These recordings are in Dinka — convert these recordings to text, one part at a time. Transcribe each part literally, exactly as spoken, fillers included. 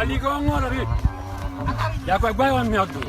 Ni ko ŋɔl rit. Ya ko bai wan miak du.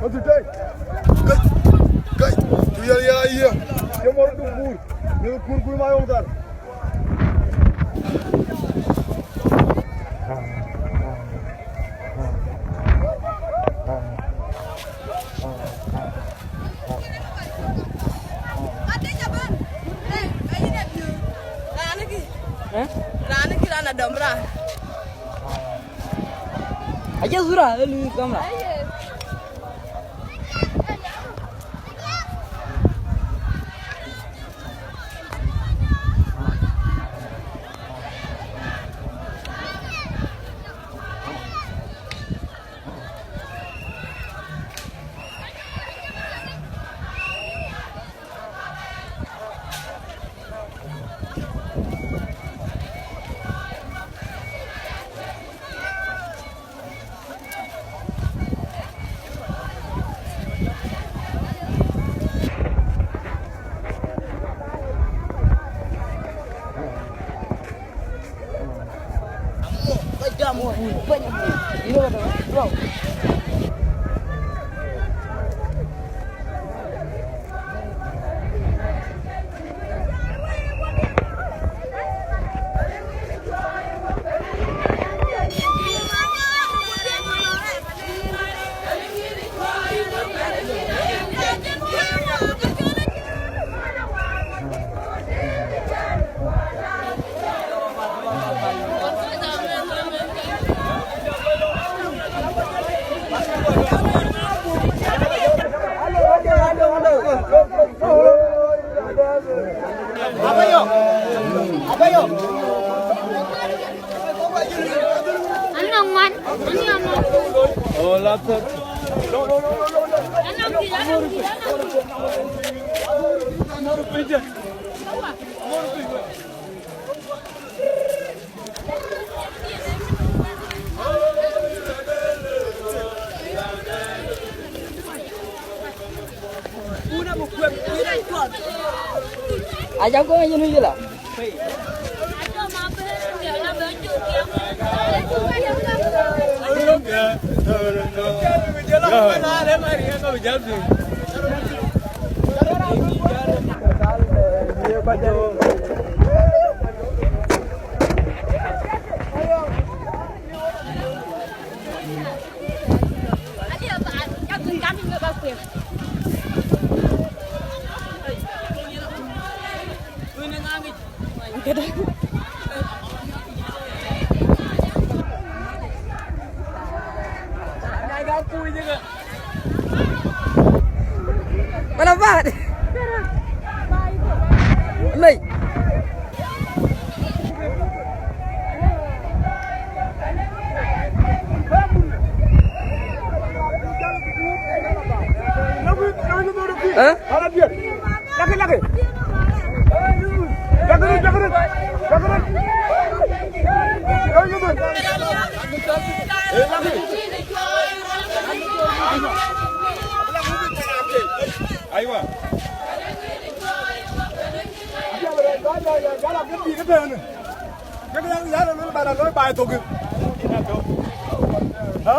Kɔc tëtei. Kɔc. Kɔc. Ku yɛl yɛl ayï. Cï mɔ̈r duk kuur. Në kuur kuur ma yɔŋ thar. Eh? Raan kï raan adɔm raan. Aje zura, eh, lui kamera. Anɔŋ ŋuan, anɔŋ ŋuan. Oh, laptop. Anɔŋ pil, anɔŋ pil, anɔŋ pil. Aja ko yin yila. Mana bad. Lei. Eh? Laki, laki. Laki, laki. Laki, laki. Aywa. Kek yɛn yɛn ë luel bɛ̈n aloi baai thok. Hä?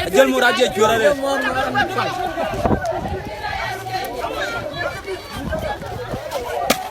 Ajël mur ajël cuɛr arëët.